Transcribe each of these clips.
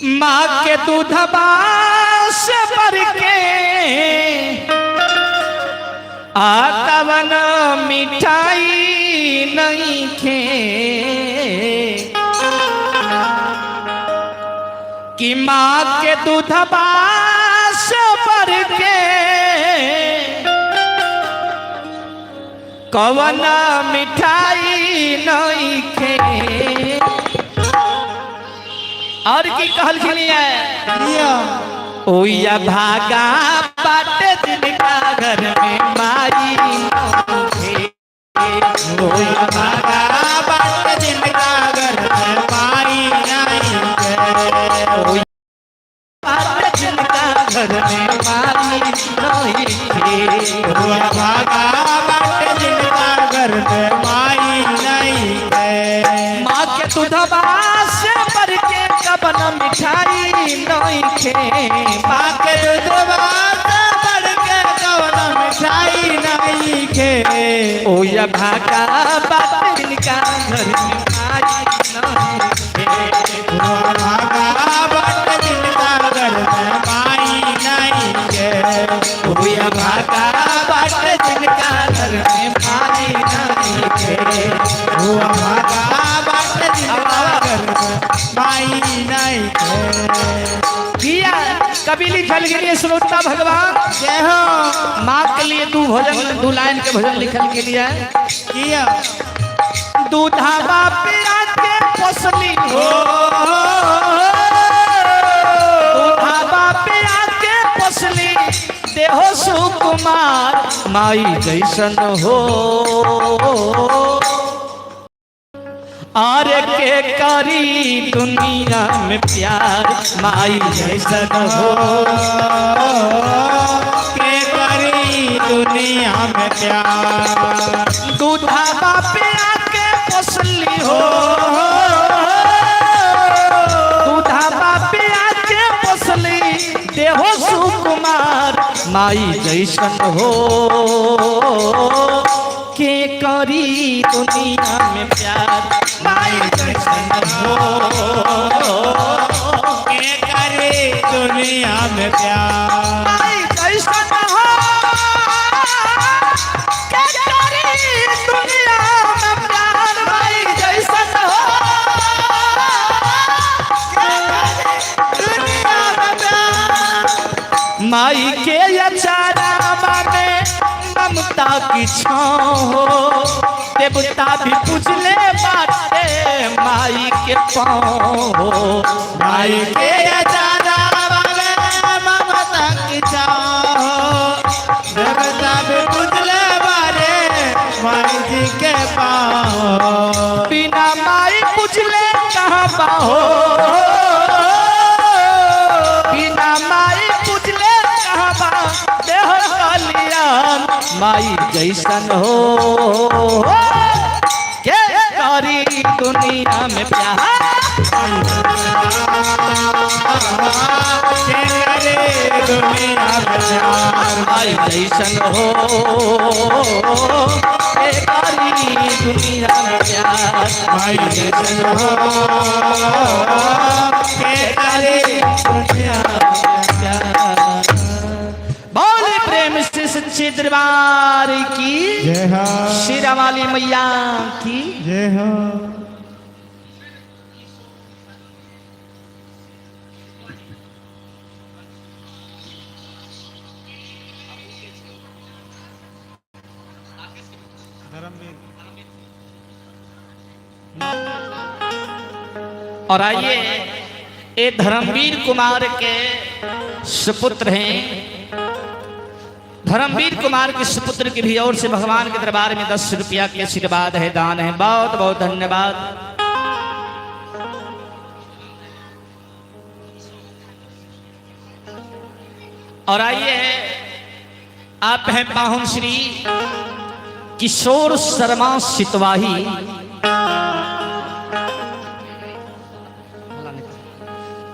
माँ के दूधबा से बढ़ के आतवन मिठाई नहीं खे कि माँ के दूधबा से बढ़ के कवन मिठाई नहीं खे। और की कहलखिन किया ओया भागा बाटे जिनका घर में माई नहीं खे। ओया भागा बाट जिनका घर में माई नहीं के। ओया बाटे जिनका घर में माई नहीं खे। ओया भागा बाट जिनका घर में माई नहीं के। माँ के दूधबा से बढ़ के कवन मिठाई नहीं खे। माँ के दूधवा से बढ़ के कवन मिठाई नहीं के। ओया भागा बाटे जिनका घर में माई नहीं खे। ओया भागा बाट जिनका घर में माई नहीं के। ओया भागा बाटे जिनका घर में माई नहीं खे। ओया भागा बाट जिनका घर में माई नहीं के। किया कवि लिखल के लिए श्रोता भगवान जय हो। माँ के लिए दू भजन, दू लाइन के भजन लिखल के लिए किया दूधाबा पिया के पोसली हो, दूधाबा पिया के पोसली देहो सुकुमार माई जैसन हो। आर के करी दुनिया में प्यार माई जैसन हो। के करी दुनिया में प्यार। दूधाबा पिया के पोसली हो, दूधाबा पिया के पोसली देहो सुकुमार माई जैसन हो। के करी दुनिया में प्यार माई जैसन हो। के करी दुनिया में प्यार। माई जैसन हो। के करी दुनिया में प्यार माई जैसन हो। दुनिया में प्यार। माई के अचारा में ममता की छाँव हो, देवता भी पूछले बाटे माई के पाँव हो। माई के अचारा में ममता की छाँव हो, देवता भी पूजले बारे माई जी के पाँव। बिना माई पूछले कहाँ पाहो, बिना माई पूछले कहाँ बा देह कल्याण माई जैसन हो। के करी दुनिया में प्यार के करे दुनिया में प्यार। माई जैसन हो। के करी दुनिया में प्यार माई जैसन हो। के करे दुनिया में प्यार। बोल प्रेम से सच्चे दरबार की जय हो। शेरा वाली मैया की जय हो। और आइए ये धर्मवीर कुमार के सुपुत्र हैं। धर्मवीर कुमार के सुपुत्र की भी ओर से भगवान के दरबार में 10 रुपया के आशीर्वाद है, दान है। बहुत बहुत धन्यवाद। और आइए आप हैं पाहुन श्री किशोर शर्मा सितवाही।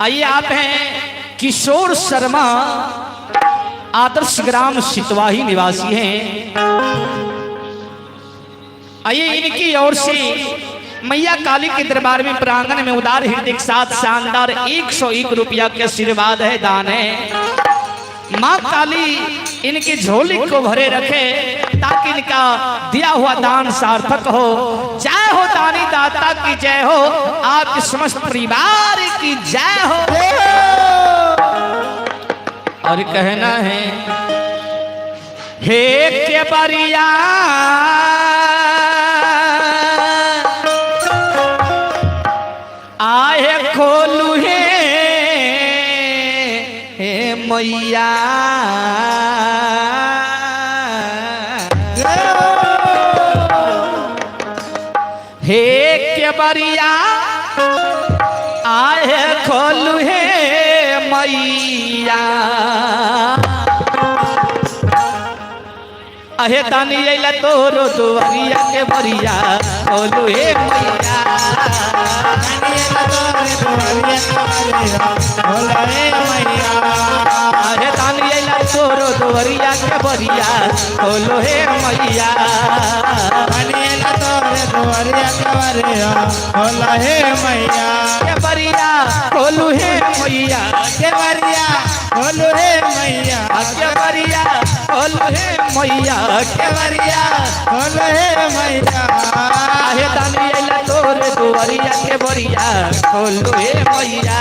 आइए आप हैं किशोर शर्मा, आदर्श ग्राम सितवाही निवासी हैं। आइए इनकी ओर से मैया काली के दरबार में प्रांगण में उदार हृदय के साथ शानदार 101 रुपया के आशीर्वाद है, दान है। माँ काली इनकी झोली को भरे रखे ताकि इनका दिया हुआ दान सार्थक हो। जय हो दानी दाता की जय हो, आपके समस्त परिवार की जय हो। और कहना है हे के बरिया आहे खोलू हे हे मैया, हे के बरिया आहे खोलू हे मैया। अहे दानी अइला तोरो दुआरिया के बरिया खोलू हे मैया। अरे दानी अइला तोरो दुआरिया के बरिया खोलू हे मैया। के बरिया खोलू हे मैया, के बरिया खोलू हे मैया, के बरिया खोलू हे मैया। आहे दानी अइला तोरे दुआरिया के बरिया खोलू हे मैया।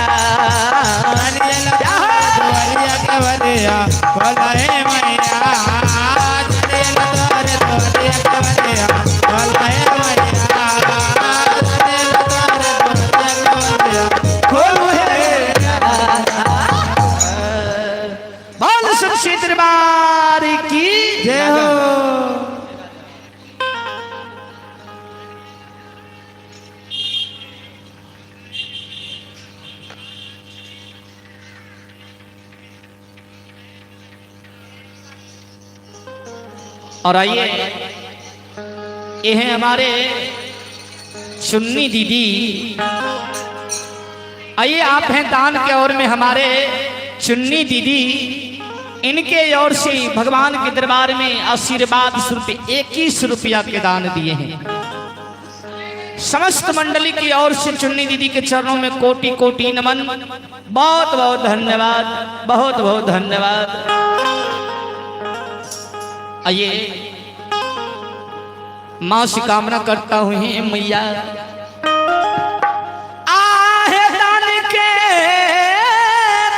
खोलू हे बोल सच्चे दरबार की जय हो। और आइए ये हैं हमारे चुन्नी दीदी। आइए आप हैं दान के ओर में हमारे चुन्नी दीदी, इनके ओर से भगवान के दरबार में आशीर्वाद स्वरूप 21 रुपया के दान दिए हैं। समस्त मंडली की ओर से चुन्नी दीदी के चरणों में कोटि कोटि नमन, बहुत बहुत धन्यवाद, बहुत बहुत धन्यवाद। आइए माँ से कामना करता हूँ हे मैया, आहे दान के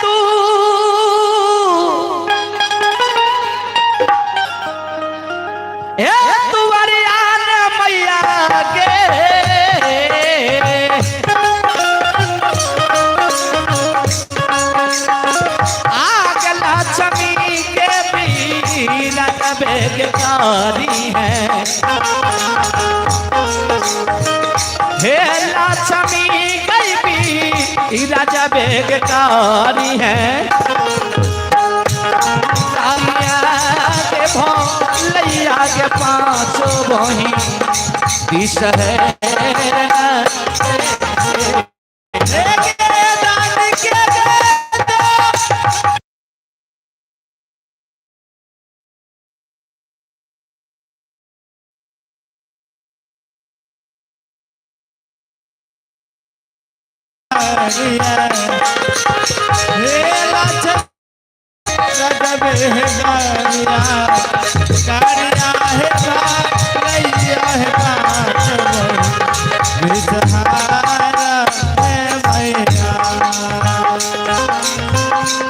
तू हे तुअरियान मैया के, आग लक्ष्मी के बीरन बेगारी है, हे लक्ष्मी गई भी राजा बेगारी है। कालिया के भोलैया के पांचों बही दिस है।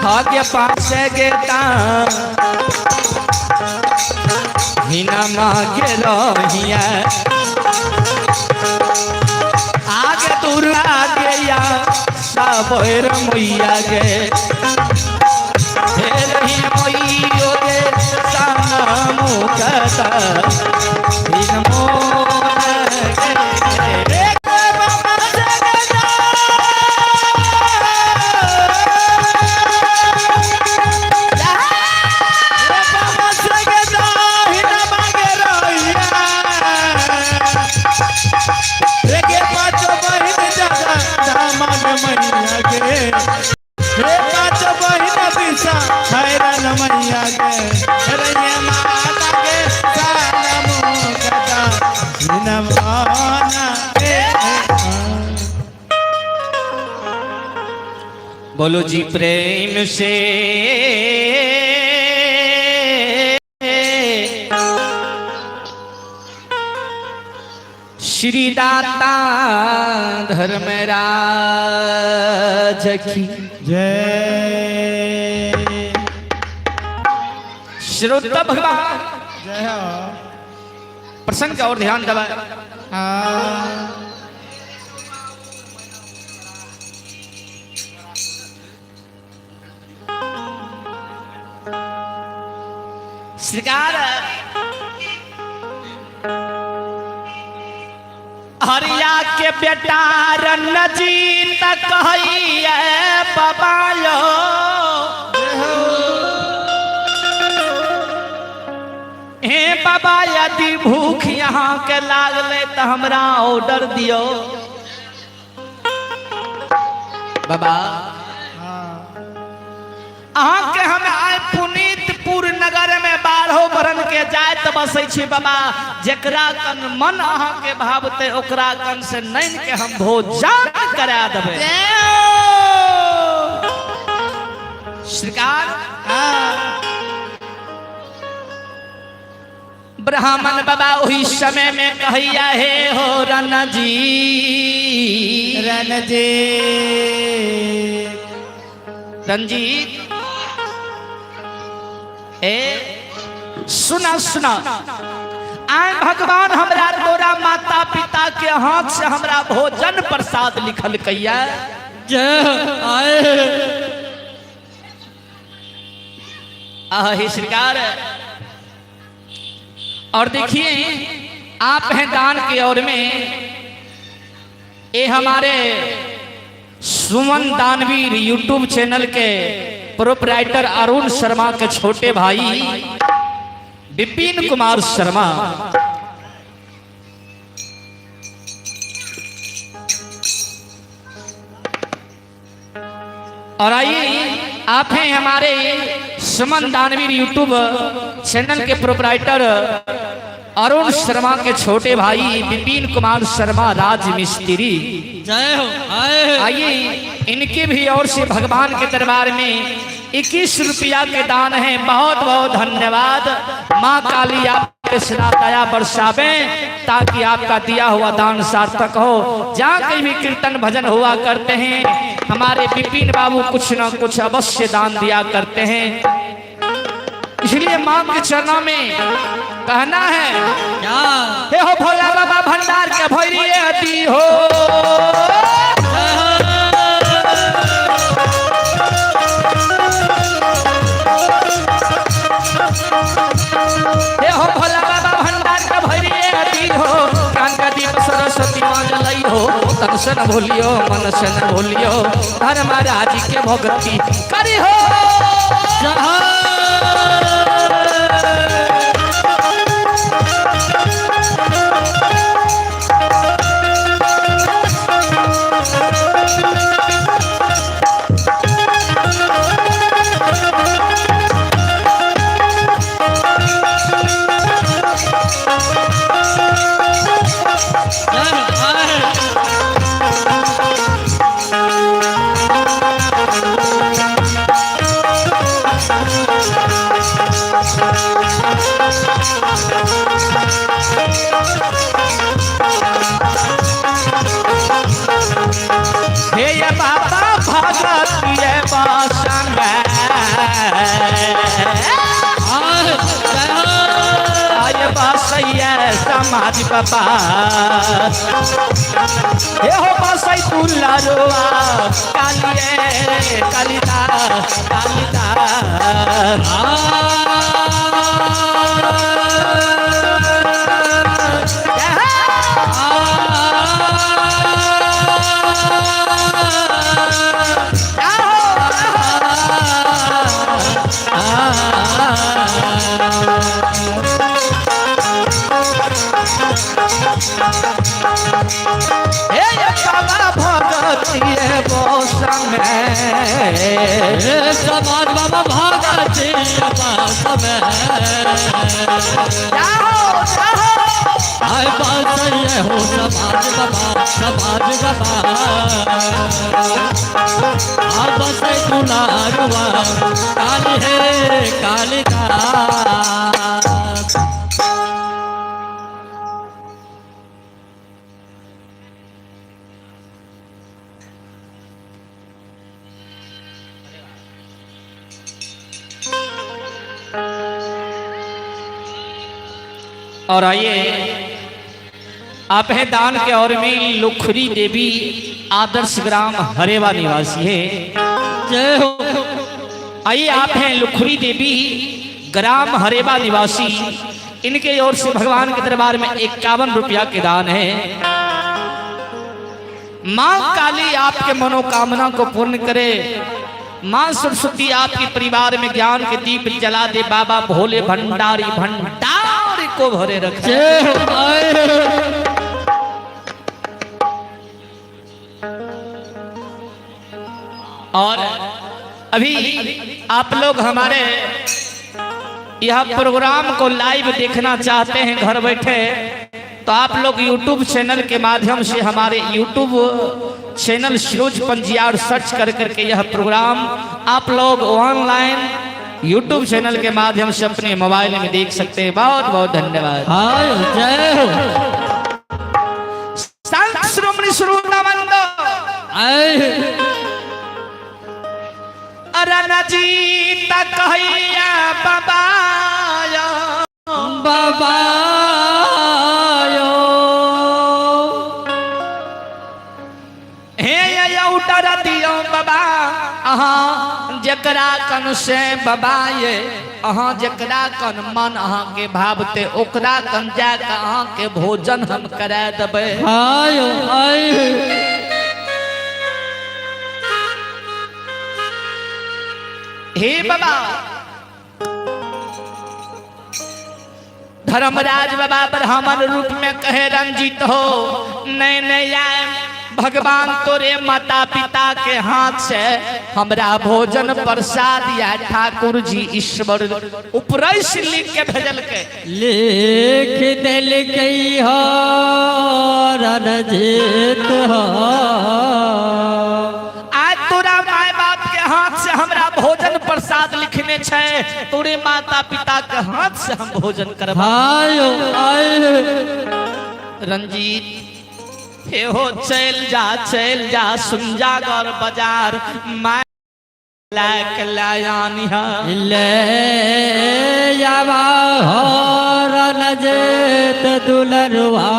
भाग्य पास गेता हिना मागे रहिया, आगे दुर्गा गया साबर मैया गे, हे रही मैयो गे साना मुकता हिन मोन गे। मैया के माता के सानम। बोलो जी प्रेम से। श्री दाता धर्मराज की जय। श्रोता भगवान जय हो। प्रसंग का और ध्यान दबा। हाँ। श्रृंगार हरिया के बेटा रणजीत कहिए बाबा यो, हे बाबा, यदि भूख यहाँ के लागले तो हमरा ऑर्डर दियो बाबा। हाँ। अहाँ के हम आइ पुनीतपुर नगर में 12 बरन के जात बसै छी बाबा, जेकरा कन मन अहाँ के भावते ओकरा कन से नैन के हम भोजन करा देबै। श्रीकार हाँ। ब्राह्मण बाबा ओही समय में कहिया हे हो रणजी रणजीत रंजीत, ए सुना सुना, आय भगवान हमरा तोरा माता पिता के हाथ से हमरा भोजन प्रसाद लिखल कैया। जय आए। आह हे श्रृंगार। और देखिए आप हैं दान के ओर में, ये हमारे सुमन दानवीर यूट्यूब चैनल के प्रोपराइटर अरुण शर्मा के छोटे भाई विपिन कुमार शर्मा। और आइए आप हैं हमारे सुमन दानवीर यूट्यूब चैनल के प्रोपराइटर अरुण शर्मा के छोटे भाई विपिन कुमार शर्मा राज मिस्त्री। जय हो आए। आइए इनके भी ओर से भगवान के दरबार में 21 रुपया के दान है। बहुत बहुत धन्यवाद। माँ काली आप पे दया बरसावे ताकि आपका दिया हुआ दान सार्थक हो। जहाँ कहीं भी कीर्तन भजन हुआ करते हैं हमारे विपिन बाबू कुछ न कुछ अवश्य दान दिया करते हैं। इसलिए माँ के चरणों में कहना है क्या हे हो भोला बाबा भंडार के भैरिये अति हो। हे हो भोला बाबा भंडार के भैरिये अति हो। कान का दीप सरस्वती माँ जलई हो। तन से न भूलियो मन से न भूलियो धर्मराज के भक्ति करी हो। जय हो आए। हे ये बाबा भगत ये बासन आए जय हो। आय बसैया समाज बाबा, हे हो बसै तुलारुआ कालिए कालिदा कालिदा। हे ये बाबा भगत ये बसन हे समाज बाबा भगत जी समय। जाओ जाओ। आय बासैया हो समाज बाबा, समाज बाबा। आ बसै दुलारुआ काली हे कालिदास। और आइए आप हैं दान के और में लुखरी देवी, आदर्श ग्राम हरेवा निवासी है। जय हो। आइए आप हैं लुखरी देवी, ग्राम हरेवा निवासी, इनके ओर से भगवान के दरबार में 51 रुपया के दान है। माँ काली आपके मनोकामना को पूर्ण करे, माँ सरस्वती आपके परिवार में ज्ञान के दीप जला दे, बाबा भोले भंडारी भंडार को भरे रखे। जय हो। आए। और अभी आप लोग हमारे यह प्रोग्राम को लाइव देखना चाहते हैं घर बैठे, तो आप लोग YouTube channel के माध्यम से हमारे YouTube channel Saroj Panjiyar search कर करके यह प्रोग्राम आप लोग ऑनलाइन YouTube channel के माध्यम से अपने मोबाइल में देख सकते हैं। बहुत बहुत धन्यवाद। हाय जय हो। संत श्रोमणी श्रोतामंद आए। रणजीत कहैया बाबा बाबा यो। हे उतर दियो बाबा, अहाँ जकरा कन से बाबा ये, अहाँ जकरा कन मन अहाँ के भावते ओकरा कन जाके अहाँ के भोजन हम करा देबै। हाय आए। हे बाबा धर्मराज बाबा ब्राह्मण रूप में कहे रंजित हो, नहीं नहीं आए भगवान तोरे माता पिता के हाथ से हमरा भोजन प्रसाद या ठाकुर जी ईश्वर उपरस लिख के भेजल के लिख दिल गई हो रणजीत हो। आज तोरा माय बाप के हाथ से हमरा भोजन प्रसाद लिखने छै, तोरे माता पिता के हाथ से हम भोजन करबा। हाय आए। रंजीत हे हो चल जा सुंजागर बाजार my lack लायानी ले जावा हो रणजीत दुलरुआ।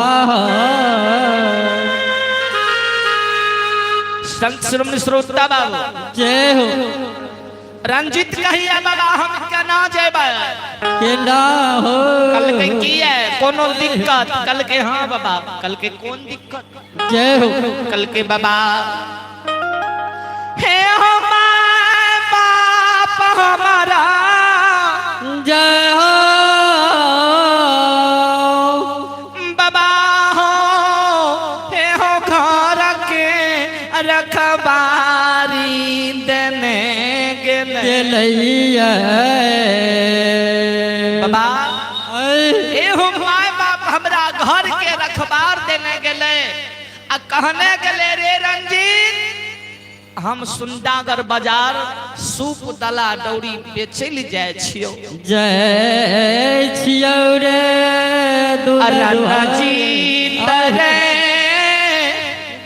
संत श्रोमणी श्रोता बाबू जय हो। रंजीत कहिया बाबा हम केना जेबै? केना हो? कल के की है कोनो दिक्कत? कल के हाँ बाबा, कल के कौन दिक्कत? जय हो। कल के बाबा हे हो my बाप हमारा जय हो। बाबा हो हे हो घर के रखबारी देने गेले गेलैया। बाबा हे हो my बाप हमरा घर के रखबार देने गेले आ कहने गेले रे रंजीत हम सुंदागर बाजार सूप दला डौरी बेचै ले जाइ छियौ। जय छियौ रे दुलरुआ। रंजीत रे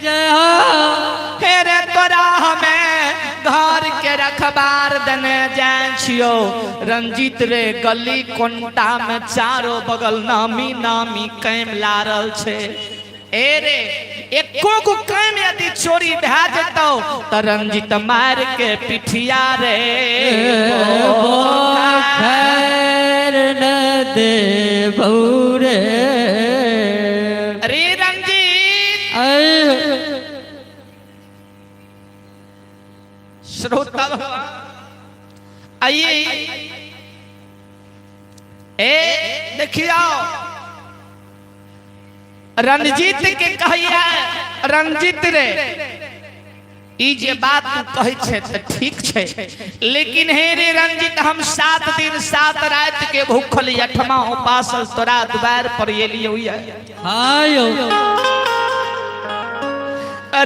जय हो। हे रे तोरा हमें घर के रखबार देने जाइ छियौ। रंजीत रे गली कोनटा में चारो बगल नामी नामी कैम लारल छै। ए रे एको गो कैम यदि चोरी भए जेतौ त रंजीत मार के पिठिया रे खैर न देबौ रे। अरे रंजीत श्रोता आइए ए देखियो रंजीत के कहिया रंजीत रे ई जे बात तू कहै छै तऽ ठीक छै, लेकिन हे रे रंजित, हम 7 दिन 7 रात के भूखल अठमा उपासल तोरा द्वार पर एलियौ ये। हायो।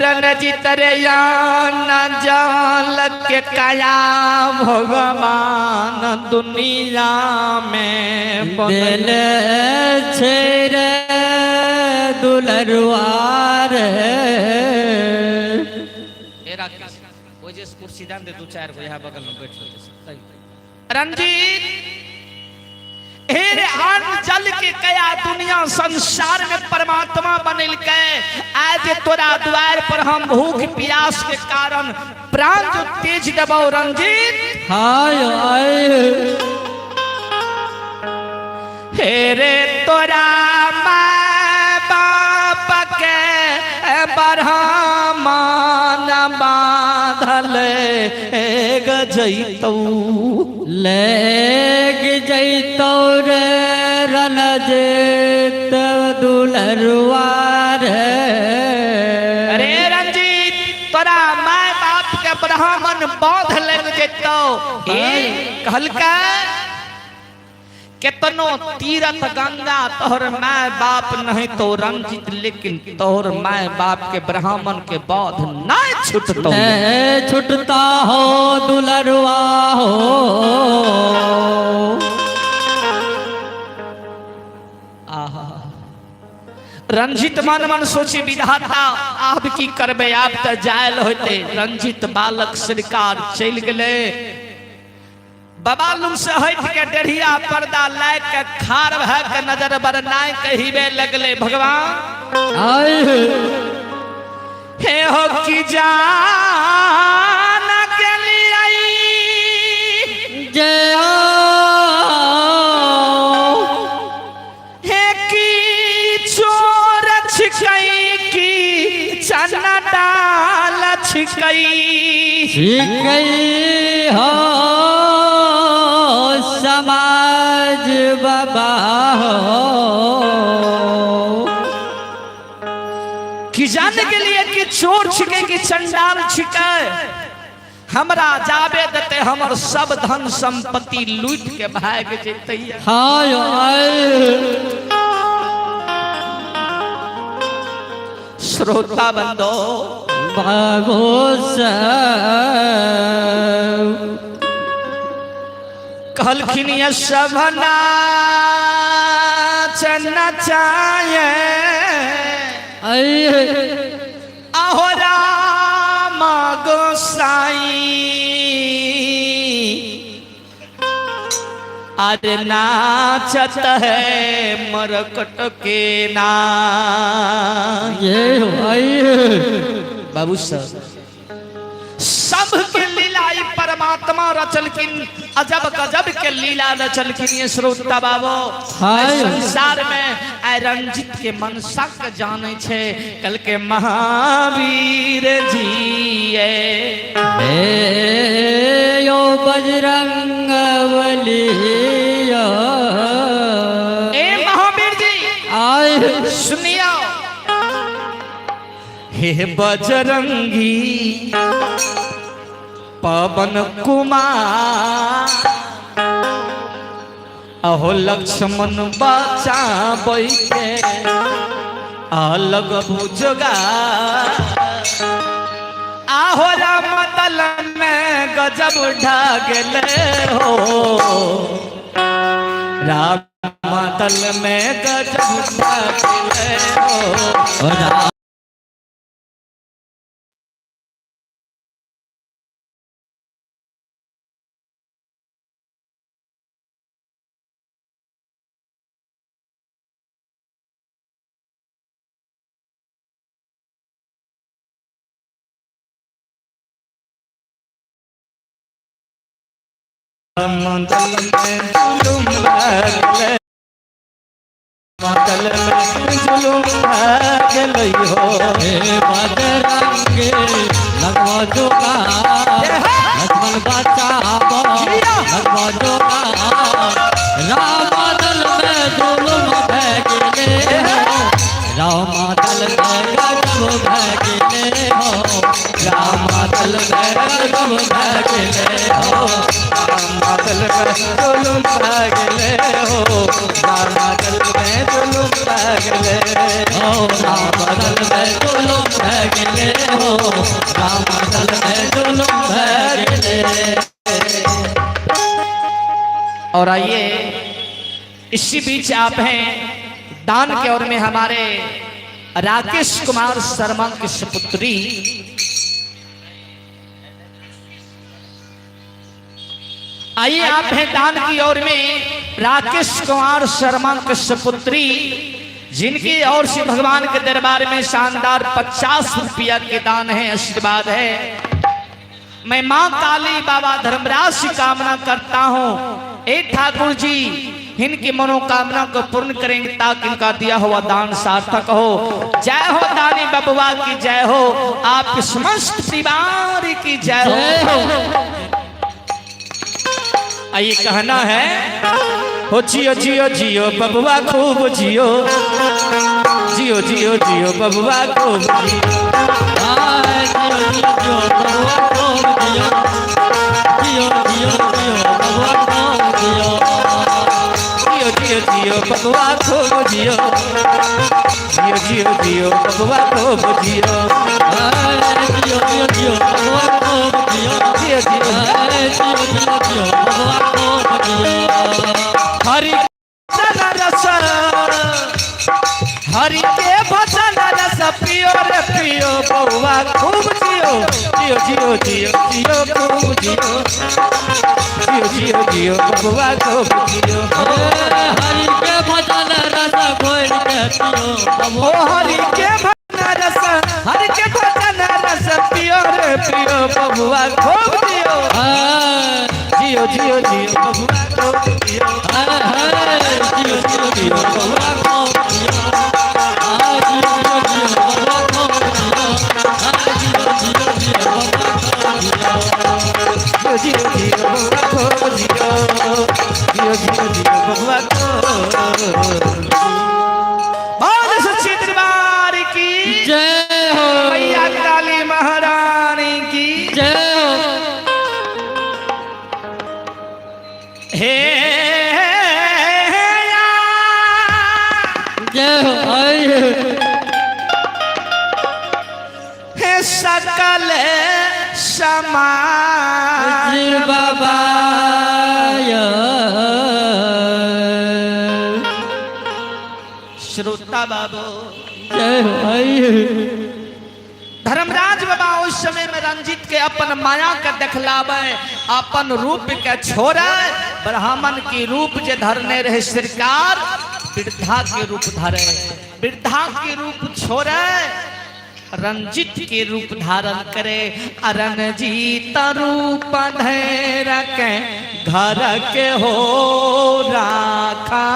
रणजीत रे न जल के काया भगवान दुनिया में दिल छै रे दुलरुआ रे। कुर्सी दान दे, दू चार गो यहाँ बगल में बैठ। रंजीत हे रे, अन्न जल के कया दुनिया संसार में परमात्मा बनेलकै। आज तोरा द्वार पर हम भूख प्यास के कारण प्राण जो तेज देबौ रंजीत। हाय आय। हे रे तोरा माय बाप के ब्राह्मण बांधल गजैतौ। लेग जैतौ रे रणजीत दुलरुआ रे। अरे रंजीत, तोरा माय बाप के ब्राह्मण बांध लग जेतौ। ए कहलकै केतनो तीरथ गंगा तोहर my बाप नहीं तो रंजित, लेकिन तोहर my बाप के ब्राह्मण के बाध नहीं छूटतो। नहीं छूटता हो दुलरुआ हो। आहा। रंजित मन मन सोचे, विधाता आब की करबे, आब त जायल होते। रंजित बालक सरकार चलि गेले। बाबा लुंग से हट के डेढ़िया पर्दा लाय के खार भय के नजर बरनाय कहिबे लगले, भगवान आय। हे हो की जान के लिए जय हे की चोर छिकई की चना डाल छिकई। छिकई हो समाज बाबा हो। कि जाने के लिए कि चोर छिके कि चंडाल छिके, हमरा जाबे देते हमर सब धन संपत्ति लूट के भाग जेतै। हाय आय। श्रोता बंदो बाबू सब कहलखिन ये सब नाच नचाए आय। आहो राम गोसाई, अरे नाचत है मरकट के ना। ये आय। बाबू सर, सब के लीला ई परमात्मा रचलखिन, अजब गजब के लीला रचलखिन ये श्रोता बाबो। हाय। एहि संसार में आइ रंजित के मनसा के जाने छे कल के महावीर जी। हे यो बजरंग बली। ए महावीर जी, आय। सुनियो हे बजरंगी पवन कुमार, अहो लक्ष्मण बचाबै के अलग भुजगा, आहो राम दल में गजब ढागले हो, राम दल में गजब ढागले हो। राम दल में जुलुम भगले, दल में जुलुम भगले हो। हे बजरंगे लगो जोगा लक्ष्मण बचाबो लगो जोगा, राम दल में जुलुम भय गेले हो, राम दल में गजब भय गेले हो, राम दल में जुलुम भए गेलै हो, रामा दल में जुलुम भए गेलै हो, रामा दल में जुलुम भए गेलै हो, रामा दल में जुलुम भए गेलै। और आइए इसी बीच आप हैं दान के ओर में हमारे राकेश कुमार शर्मा की सुपुत्री आइए आप हैं दान की ओर में राकेश कुमार शर्मा की सुपुत्री, जिनकी ओर से भगवान के दरबार में शानदार 50 रुपया के दान है, आशीर्वाद है। मैं माँ काली बाबा धर्मराज से कामना करता हूँ, ए ठाकुर जी इनकी मनोकामना को पूर्ण करेंगे ताकि इनका दिया हुआ दान सार्थक हो। जय हो दानी बबुआ की जय हो, आपके समस्त परिवार की जय हो। जय हो। आइए कहना है हो जियो जियो जियो बबुआ खूब जियो, जियो जियो जियो बबुआ खूब जियो। हाय जियो जियो जियो बबुआ खूब जियो, जियो जियो जियो बबुआ खूब जियो, जियो जियो जियो बबुआ खूब जियो, जियो जियो जियो बबुआ खूब जियो। हाय जियो जियो जियो बबुआ खूब जियो, जियो जियो हाय जियो जियो जियो बबुआ खूब जियो। हरि भजन रस, हरि के भजन रस पियो रे पियो बबुआ खूब जियो, जियो जियो जियो जियो खूब जियो, जियो जियो जियो बबुआ खूब जियो। हरि के भजन रस घोर के पियो ओ हरि के भजन रस, हरि के भजन रस पियो रे पियो बबुआ खूब जियो, हाय जियो जियो जियो बबुआ खूब जियो। हाय हाय जियो जियो जियो बबुआ खूब जियो, हाय जियो जियो जियो बबुआ खूब जियो, हाय जियो जियो जियो बबुआ खूब जियो। जियो जियो जियो बबुआ खूब जियो, जियो जियो जियो बबुआ खूब। बोल सच्ची दरबार की जय हो, मैया काली महारानी की जय हो। हे जय हो। आय हे सकल समाज बाबा श्रोता बाबू जय हो। आय धर्मराज बाबा उस समय में रंजित के अपन माया के देखलावे, अपन रूप के छोड़े, ब्राह्मण की रूप जे धरने रहे सरकार, वृद्धा के रूप धरे, वृद्धा के रूप छोड़े, रंजित के रूप धारण करे। रणजीत रूप धर के घर के हो राखा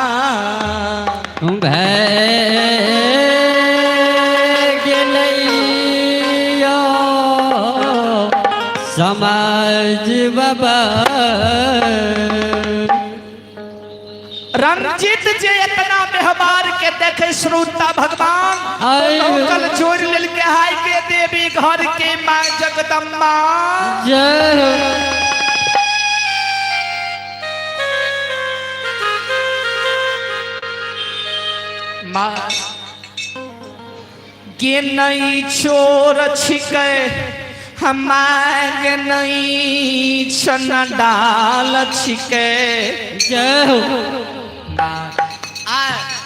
गेलैया समाज बाबा। रंजित जे इतना व्यवहार के देखे श्रोता भगवान आय। लोकल जोड़ लेल के हाय के देवी घर के माँ जगदम्बा जय हो। माँ गे नहीं चोर छिके हमार नहीं छन डाल छिके। जय हो। आ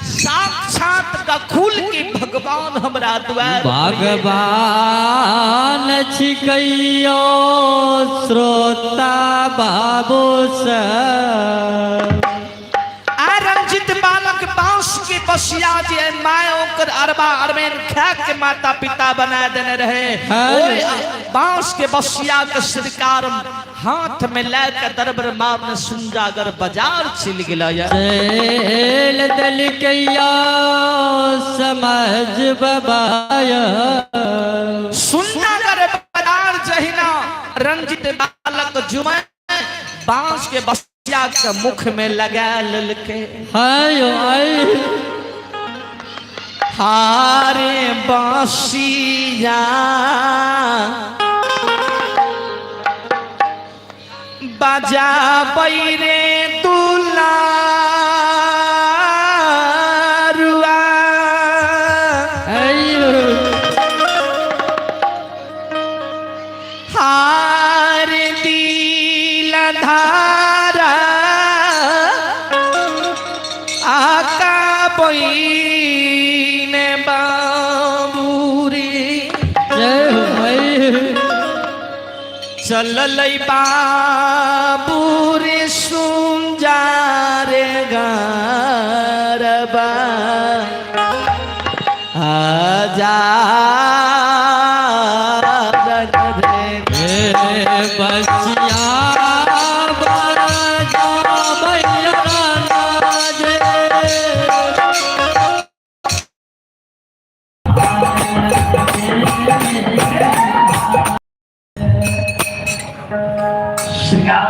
साक्षात गखुल के भगवान हमरा द्वार भगवान छिकैयो श्रोता बाबू से। आ रंजित बालक बांस के बसिया जे my ओकर अरबा अरबेन खा के माता पिता बना देने रहे, हाँ। ओए बांस के बसिया के सरकार हाथ में ले के दरबर मारने सुंजागर बाजार चल गेला। चल दलकैया समाज बाबाया। सुंजागर बाजार जहिना रंजित बालक जुमे बांस के बसिया के मुख में लगा ललके। हाय आय हारे बांसिया बाजा रे दुलारुआ हार दिल धारा आका बईने बाबूरी जय हो भाई। चलल बाबू रे सुंजार गरबा हजार रे। ए बसिया बाजा भैया राजे। श्रृंगार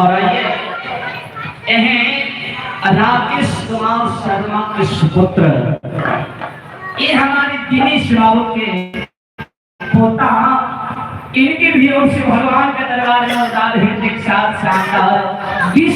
और ये राकेश कुमार शर्मा के सुपुत्र, ये हमारे दिनेश बाबू के पोता, इनके भी ओर से भगवान के दरबार में उदार हृदय के साथ शानदार